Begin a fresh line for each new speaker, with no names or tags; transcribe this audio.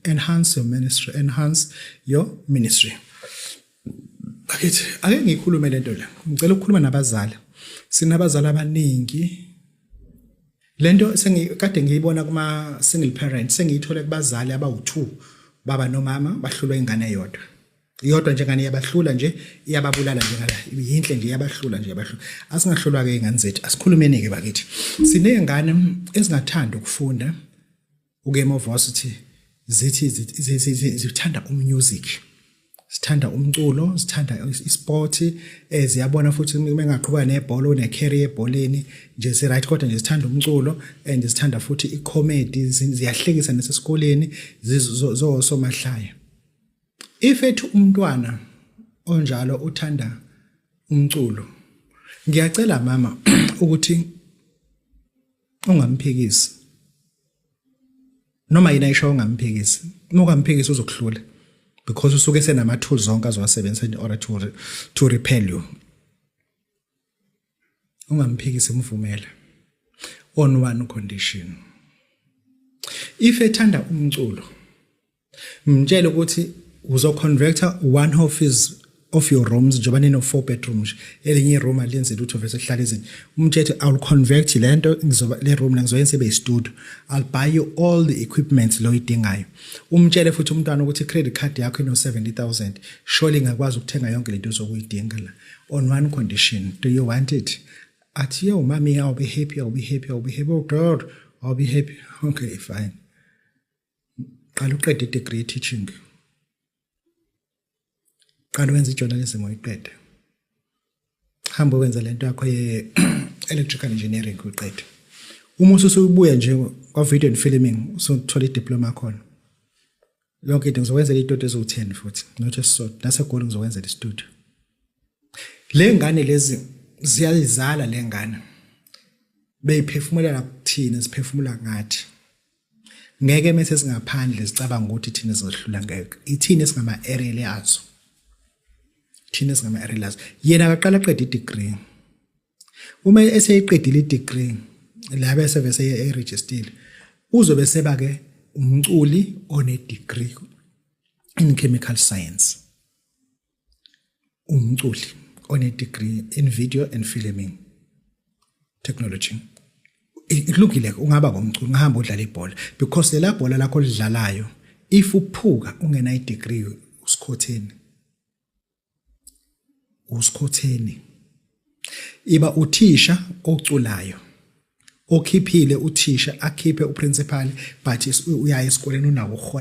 Enhance your ministry, enhance your ministry. Bakithi, ake ngikhulume lento la. Ngicela ukukhuluma nabazali. Sinabazali abaningi. Lento sengikade ngiyibona kuma single parents, sengiyithole kubazali abawu2, baba nomama, bahlulwa ingane eyodwa. Iyodwa nje ngane iyabahlula nje, iyababulala nje ngala, yinhle nje, iyabahlula nje, iyabahlula. Asingahlulwa ke ingane zethu, asikhulumeni ke bakithi. Sinezingane ezingathanda ukufunda ukuya ema-varsity, zithi zithanda umusic, sithanda umculo, sithanda isport, ziyabona futhi uma engaqhubeka nebhola une-career ebholeni nje, si-right, kodwa nje sithanda umculo and sithanda futhi i-comedy, ziyahlekisa nasesikoleni, zosomahlaya. If ethi umntwana onjalo uthanda umculo, ngiyacela mama ukuthi ungamphikisi noma yini ayisho, ungamphikisi. Uma ungamphikisi uzokuhlula, because usuke senama tools zonke azowasebenzisa in order to repel you. Ungamphikisi, mvumela on one condition: if ethanda umculo, mtshele ukuthi uzoconverta one of his of your rooms, njengoba nino four bedrooms, elinye iroom alenze lutho, vese kuhlala izinto. Umtshele, "I'll convert lento, ngizoba le room la ngizoyenza ibe studio. I'll buy you all the equipment lo idingayo." Umtshele futhi umntwana ukuthi credit card yakho ino 70,000, surely ingakwazi ukuthenga yonke lento ozokuyidinga la, on one condition: do you want it? Athi, "Yo mami, I'll be happy, I'll be happy, I'll be happy. Oh God, I'll be happy." Okay, fine. Qala uqede i-degree teaching, qala wenze i-journalism uyiqede, hamba wenza lento yakho ye-electrical engineering uyiqede. Uma usubuya nje kwa-video and filming, usuthola idiploma khona, yonke into ngizokwenzela iy'studio eziwu-10 futhi, not esisodwa. NaseGoli ngizokwenzela istudio. Le ngane lezi ziyayizala le ngane, beyiphefumulela kuthina, siphefumula ngathi. Ngeke mase singaphandle sicabanga ukuthi thina sizohlula, ngeke. Ithini esingama-aerial yazo, thina esingama-aerial yazo. Yena akaqala aqede i-degree. Uma eseyiqedile i-degree la, bese vese erejistile, uzobe seba ke umculi one degree in chemical science, umculi one degree in video and filming technology. Kulungile, ungaba ngumculi, ungahamba udlala ibhola, because lela bhola lakho lidlalayo, if uphuka ungena i-degree, usikhotheni, usikhotheni. Iba uthisha oculayo okhiphile, uthisha akhiphe uprincipal, but uyaya esikoleni unawo uhola.